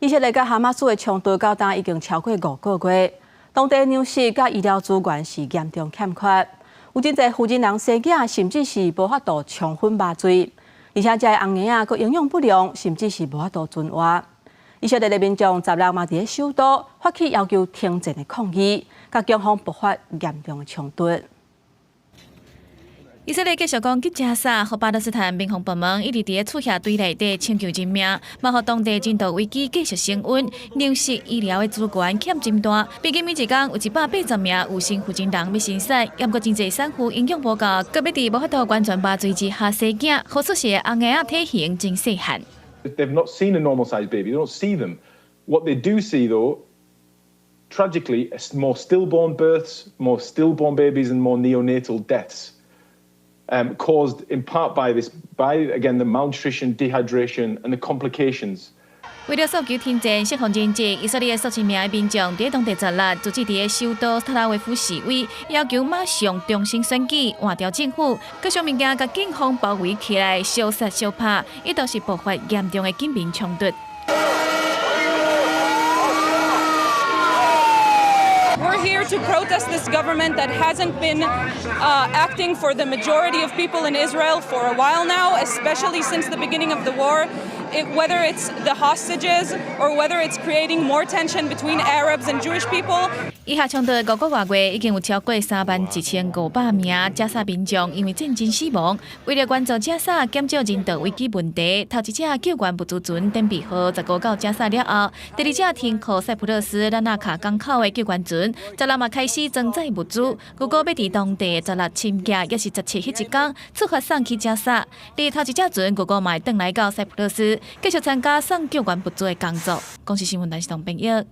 以色列佮哈馬斯的衝突到今已經超過5個月，當地糧食佮醫療資源是嚴重欠缺，有真濟婦人人生囝，甚至是無法度充分麻醉，而且這个紅嬰仔閣營養不良，甚至是無法度存活。以色列的民眾十六嘛佇咧首都發起要求停戰的抗議，佮警方爆發嚴重的衝突。以色列繼續攻擊加沙，予巴勒斯坦民防部門一直佇咧厝瓦堆內底搶救人命，嘛予當地人道危機繼續升溫，糧食醫療的資源欠真大。平均每一工有180名有身婦人欲生產，猶閣真濟產婦營養無夠，閣欲佇無法度完全麻醉之下生囝，予出世的紅嬰仔體型真細漢。 They've not seen a normal-sized baby. They don't see them. What they do see, though, tragically, is more stillborn births, more stillborn babies, and more neonatal deaths, caused in part by this, by again the malnutrition, dehydration, and the complications. 為了訴求停戰、釋放人質，以色列數千名的民眾佇當地十六組織佇咧首都特拉維夫示威，要求馬上重新選舉、換掉政府。閣將物件共警方包圍起來，相殺相拍，一度是爆發嚴重的警民衝突。 We're here to protest this government that hasn't been acting for the majority of people in Israel for a while now, especially since the beginning of the war. Whether it's the hostages or whether it's creating more tension between Arabs and Jewish people. 以哈衝突5個外月，已經有超過31,500名加沙民眾因為戰爭死亡。為了援助加沙減少人道危機問題，頭一隻救援物資船典陂號十五到加沙了後，第二隻停靠塞浦路斯拉納卡港口的救援船，十六嘛開始裝載物資，預估欲佇當地十六深夜，抑是17彼一工出發送去加沙。佇頭一隻船預估嘛會轉來到塞浦路斯，繼續參加送救援物資的工作。公視新聞陳世東編譯。